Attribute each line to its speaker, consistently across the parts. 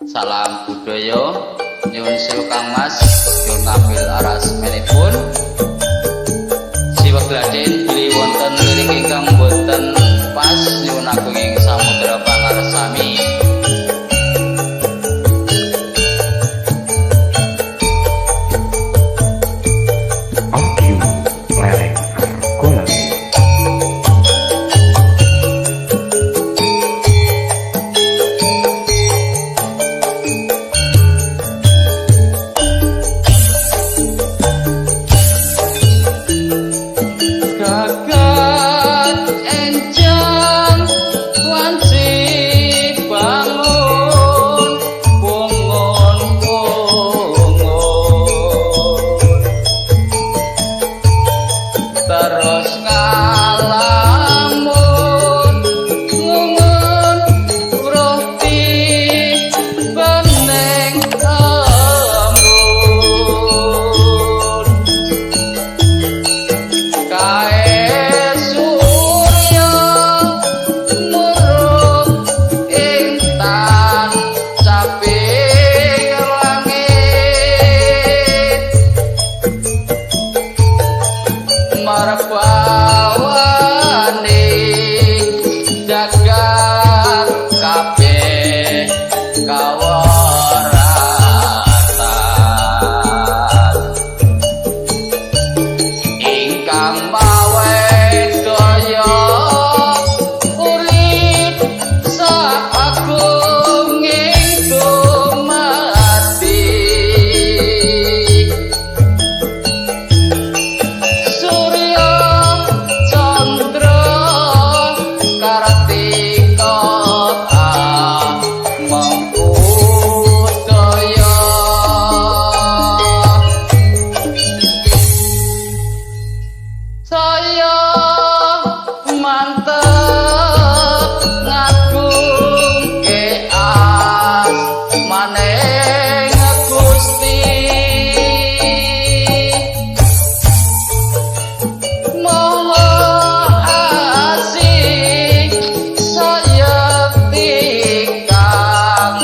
Speaker 1: Salam budaya, nyuwun sewu Kang Mas, nyuwun ngambil aransemenipun. Siwa gladen bilih wonten lirik ingkang boten pas, nyuwun agunging samudra pangarsami.
Speaker 2: Audio Lereng Argolawi.
Speaker 1: Gagat enjang wanci bangun bungun bungun terus ngalamun ngungun roti bening embun kae surya murup ing tancaping langit merbawane jagat kabeh kawaratan ingkang mawe daya urip saagunging dumadi. Surya Candra Kartika mengudaya. Saya mantep ngagungke asmaning Gusti. Maha asih sayekti kang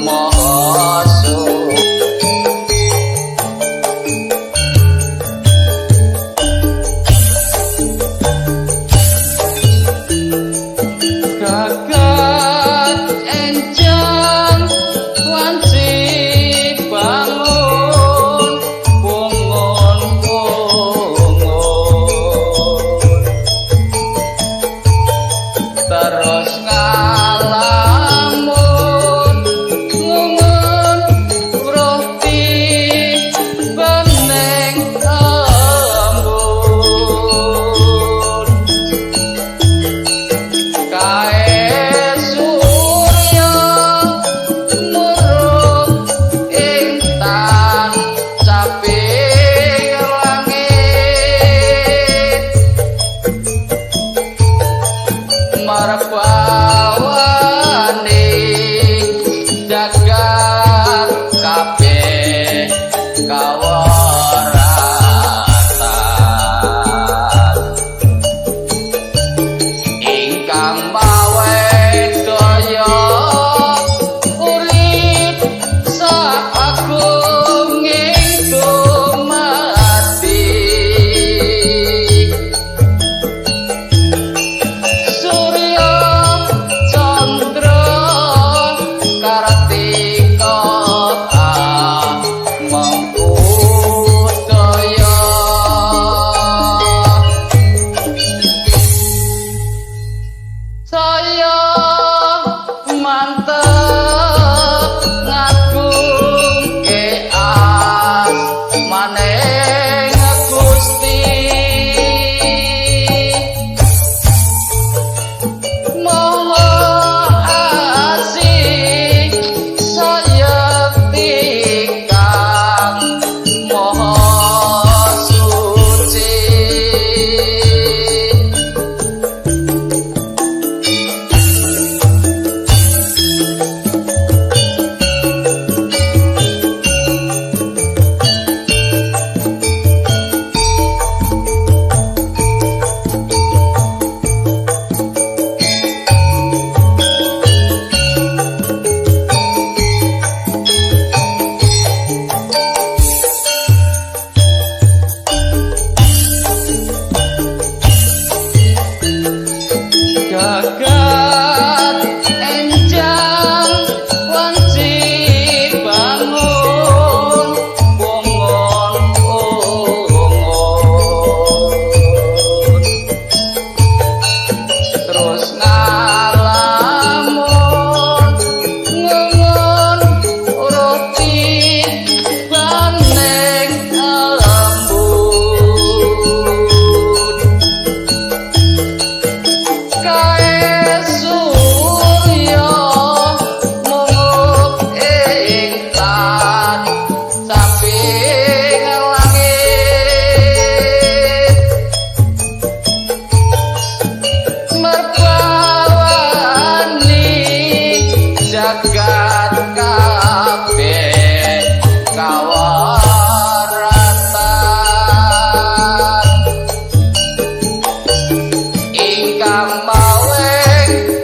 Speaker 1: Maha Suci. Gagat enjang wanci bangun bungun bungun terus ngalamun ngungun roti bening embun kae surya murup ing tancaping langit marbawani jagat kabeh kawaratan ingkang mawe daya urip saagunging dumadi. Surya Candra Kartika mangkudaya. Saya mantep ngagungke asmaning Gusti. Maha Asih sayekti kang maha suci. Gagat enjang wanci bangun bungun ungun terus ngalamun ngungun roti bening embun kae surya mungup ing tancaping langit merbawani jagat kabeh kawaratan ingkang mawe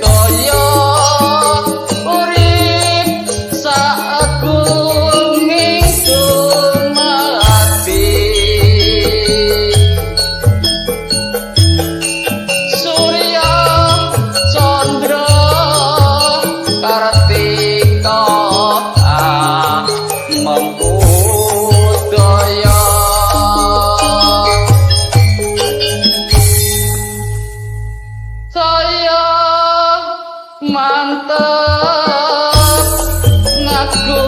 Speaker 1: daya urip saagunging dumadi. Surya Candra Kartika mangkudaya. Saya mantep ngagungke